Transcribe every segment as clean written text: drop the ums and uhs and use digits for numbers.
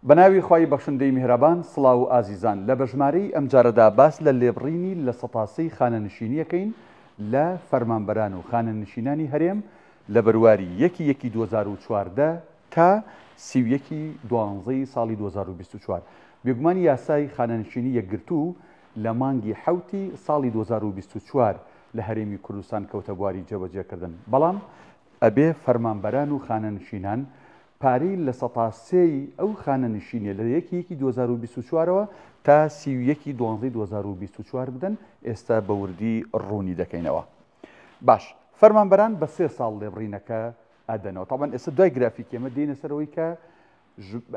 بەناوی خوای بەخشندەی میهرەبان سڵاو ئازیزان لە بەژمارەی ئەمجارەدا باس لە لێبڕینی 3% خانەنشینی ئەکەین لە فەرمانبەران و خانەنشینانی هەرێم لە بەرواری یەکی یەکی 2014 تا 31 ی دوانزەی ساڵی 2024 بێگومان یاسای خانەنشینی یەکگرتوو لە مانگی حەوتی ساڵی 2024 لە هەرێمی کوردستان کەوتە بواری جێبەجێکردن بەڵام ئەبێ فەرمانبەران و خانەنشینان پارەی 3% ی ئەو خانەنشینیە لە یەکی یەکی 2024 ەوە تا 31 ی دوانزەی 2024 بدەن، ئێستا بە وردی ڕوونی دەکەینەوە. باش فەرمانبەران بە سێ ساڵ لێبڕینەکە ئەدەنەوە. تەبعەن ئێستا دوای گرافیکی ئێمە دێینە سەر ئەوەی کە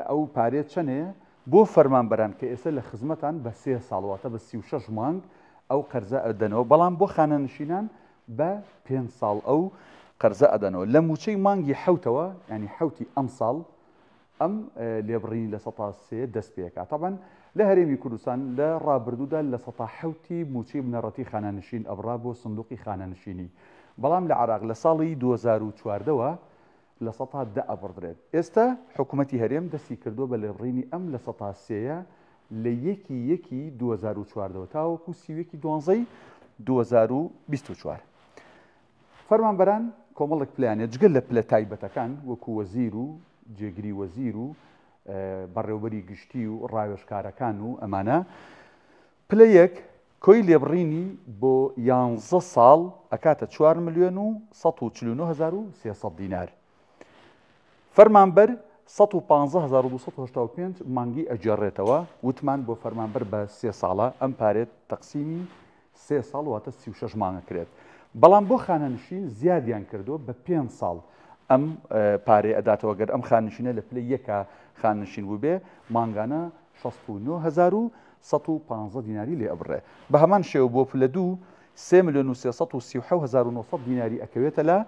ئەو پارەیە چەنەیە بۆ فەرمانبەران کە ئێستا لە خزمەتان بە سێ ساڵ واتە بە 36 مانگ ئەو قەرزە ئەدەنەوە، بەڵام بۆ خانەنشینان بە پێنج ساڵ ئەو قەرزە ئەدەنەوە لە مووچەی مانگی حەوتەوە یانی حەوتی ئەمساڵ ئەم لێبڕینی 3% دەست پێکا. تەبعەن لە هەرێمی کوردستان لە ڕابردوودا 7% مووچەی بنەڕەتی خانەنشین ئەبرا بۆ سندوقی خانەنشینی، بەڵام لە عێراق لە ساڵی 2014 وە 10% ئەبڕدرێت. ئێستا حکوومەتی هەرێم دەستی کردووە بە لێبڕینی ئەم 3%ە لە یەکی یەکی 2014 ەوە تاوەکو 31 ی دوانزەی 2024. فەرمانبەران کۆمەڵێک پلەیان هەیە جگە لە پلە تایبەتەکان وەکو وەزیر و جێگری وەزیر و بەڕێوبەری گشتی و ڕاوێژکارەکان و ئەمانە. پلە یەک کۆی لێبڕینی بۆ یانزە ساڵ ئەکاتە 4 ملیۆن و 149 300 دینار. فەرمانبەر 115 285 مانگی ئەگێڕێتەوە، وتمان بۆ فەرمانبەر بە سێ ساڵە ئەم پارێت تەقسیمی سێ ساڵ واتە 36 مانگ ئەکرێت، بەڵام بۆ خانەنشین زیادیان کردووە بە پێنج ساڵ ئەم پارەی ئەداتەوە. گەر ئەم خانەنشینە لە پلەی یەکە خانەنشین بووبێ مانگانە 69 115 دیناری لێ ئەبڕێ. بە هەمان شێوە بۆ پلە دوو 3 ملیۆن و 337 900 دیناری ئەکەوێتە لا.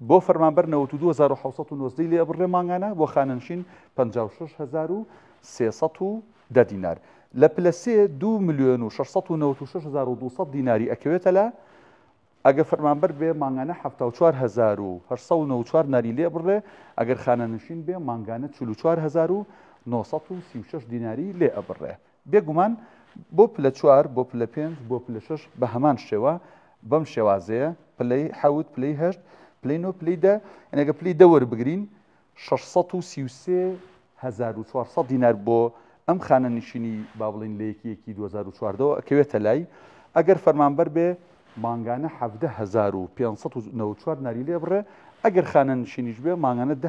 بۆ فەرمانبەر 92 719 ی لێ ئەبڕێ مانگانە، بۆ خانەنشین 56 310 دینار. لە پلە سێ 2 ملیۆن و 696 200 دیناری ئەکەوێتە لا. ئەگەر فەرمانبەر بێ مانگانە 74 894 دیناری لێ ئەبڕێ، ئەگەر خانەنشین بێ مانگانە 44 936 دیناری لێ ئەبڕێ. بێگومان بۆ پلە چوار، بۆ پلە پێنج، بۆ پلە شەش بە هەمان شێوە بەم شێوازەیە، پلەی حەوت، پلەی هەشت، پلەی نۆ، پلەی دە. یعنی ئەگەر پلەی دە وەربگرین 633 400 دینار بۆ ئەم خانەنشینی با بڵێین لە یەکی یەکی 2014 ەوە ئەکەوێتە لای. ئەگەر فەرمانبەر بێ مانگانە 17 594 دیناری لێ بڕێ، ئەگەر خانەنشینیش بێ مانگانە 10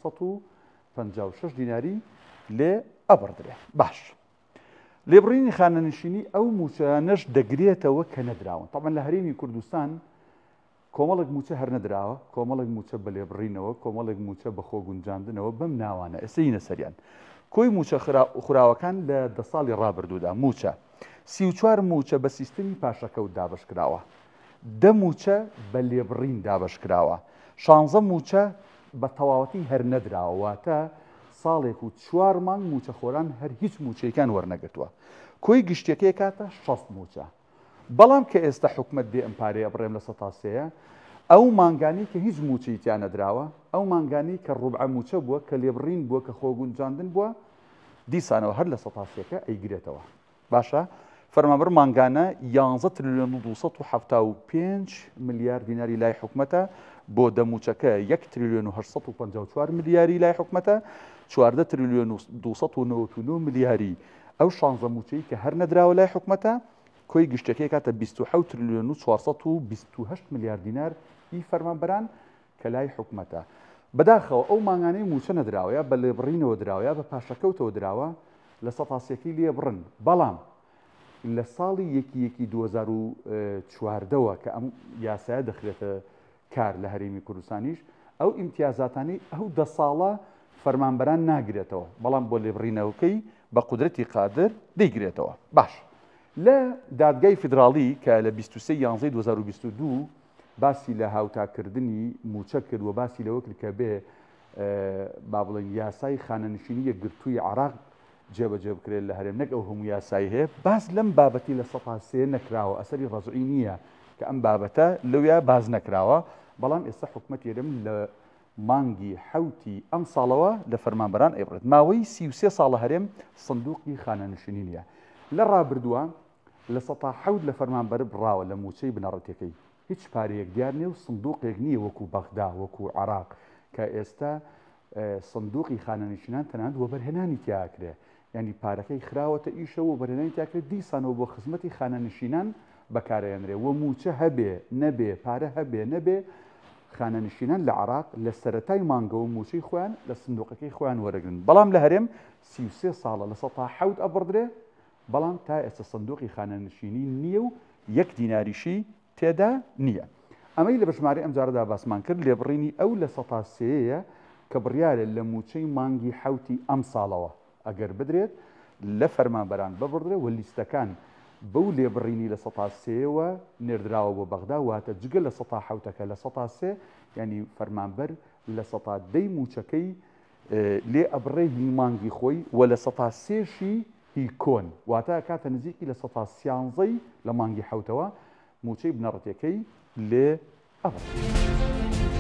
556 دیناری لێ ئەبڕدرێ. باش لێبڕینی خانەنشینی ئەو موچانەش دەگرێتەوە کە نەدراون. تەبعەن لە هەرێمی کوردستان کۆمەڵێک موچە هەر نەدراوە، کۆمەڵێک موچە بە لێبڕینەوە، کۆمەڵێک موچە بە خۆگونجاندنەوە، بەم ناوانە ئێستا یینە سەریان. کۆی موچە خوراوەکان لە دە ساڵی ڕابردوودا موچە 34 موچە بە سیستمی پاشەکەوت دابەش کراوە، دە موچە بە لێبڕین دابەش کراوە، شانزە موچە بە تەواوەتی هەر نەدراوە، واتە ساڵێک و چوار مانگ موچەخۆران هەر هیچ موچەیەکیان وەرنەگرتووە. کۆی گشتیەکەی کاتە 60 موچە. بەڵام کە ئێستا حکومەت دێ ئەم پارەیە بڕێم 3%ە، ئەو مانگانەی کە هیچ موچەی تیا نەدراوە، ئەو مانگانەی کە ڕوبعە موچە بووە، کە لێبڕین بووە، کە خۆگونجاندن بووە، دیسانەوە هەر 3%ەکە ئەیگرێتەوە. باشە فەرمانبەر مانگانە 11 تریلیۆن و 275 ملیار دیناری لای حکومەتە، بۆ دە موچەکە 1 تریلیۆن و 854 ملیاری لای حکومەتە، 14 تریلیۆن و 299 ملیاری ئەو 16 موچەی کە هەر نەدراوە لای حکومەتە، کۆی گشتەکەی کاتە 27 تریلیۆن و 428 ملیار دینار ئی فەرمانبەران کە لای حکومەتە. بەداخەوە ئەو مانگانەی موچە نەدراوە یا بە لێبڕینەوە دراوە یا بە پاشەکەوتەوە دراوە 3%ەکەی لێ بڕن، بەڵام لە ساڵی یەکی یەکی 2014ەوە کە ئەم یاسایە دەخرێتە کار لە هەرێمی کوردستانیش ئەو ئیمتیازاتانەی ئەو دە ساڵە فەرمانبەران ناگرێتەوە، بەڵام بۆ لێبڕینەوەکەی بە قودرەتی قادر دەیگرێتەوە. باش لە دادگای فیدراڵی کە لە 23 یانزەی 2022 باسی لە هاوتاکردنی موچە کرد و باسی لەوە کرد کە بێ با بڵێن یاسای خانەنشینی یەکگرتووی عراق جێبەجێ بکرێت لە هەرێم، نەک ئەو هەموو یاسایی هەیە، باس لەم بابەتی 3% نەکراوە، ئەسەری ڕەجعی نییە کە ئەم بابەتە لەویا باس نەکراوە. بەڵام ئێستا حکومەتی هەرێم لە مانگی حەوتی ئەمساڵەوە لە فەرمانبەران ئەیبڕێت. ماوەی 33 ساڵە هەرێم سندوقی خانەنشینی نییە. لە ڕابردووە 7% لە فەرمانبەر بڕاوە لە مووچەی بنەڕەتیەکەی. هیچ پارەیەک دیار نییە و سندوقێک نییە وەکو بەغدا، وەکو عێراق کە ئێستا سندوقی خانەنشینان تەنانەت وەبەرهێنانی تیا ئەکرێ. یانی پارەکەی خراوەتە ئیشەوە و بەرهێنانی تیا کرێ دیسانەوە بۆ خزمەتی خانەنشینان بەکارئەهێنرێ و مووچە هەبێ نەبێ پارە هەبێ نەبێ خانەنشینان لە عێراق لە سەرەتای مانگەوە مووچەی خۆیان لە سندوقەکەی خۆیان وەرەگرن بەڵام لە هەرێم 33 ساڵە 7% ئەبڕدرێ بەڵام تا ئێستا سندوقی خانەنشینی نییە و یەک دیناریشی تێدا نییە. ئەمەی لە بەژمارەی ئەمجارەدا باسمان کرد لێبڕینی ئەو لە سەتا سێیە کە بڕیارە لە مووچەی مانگی حەوتی ئەمساڵەوە ئەگەر بدرێت لە فەرمانبەران ببڕدرێ و لیستەکان بەو لێبڕینی لە سەتا سێیەوە نێردراوە بۆ بەغدا واتە جگە لە سەتا حەوتەکە لە سەتا سێ یانی فەرمانبەر لە سەتا دەی مووچەکەی لێ ئەبڕێ هی مانگی خۆی و لە سەتا سێشی هی کۆن واتە ئەکاتە نزیکی لە سەتا سیانزەی لە مانگی حەوتەوە مووچەی بنەڕەتیەکەی لێ ئەبڕێت.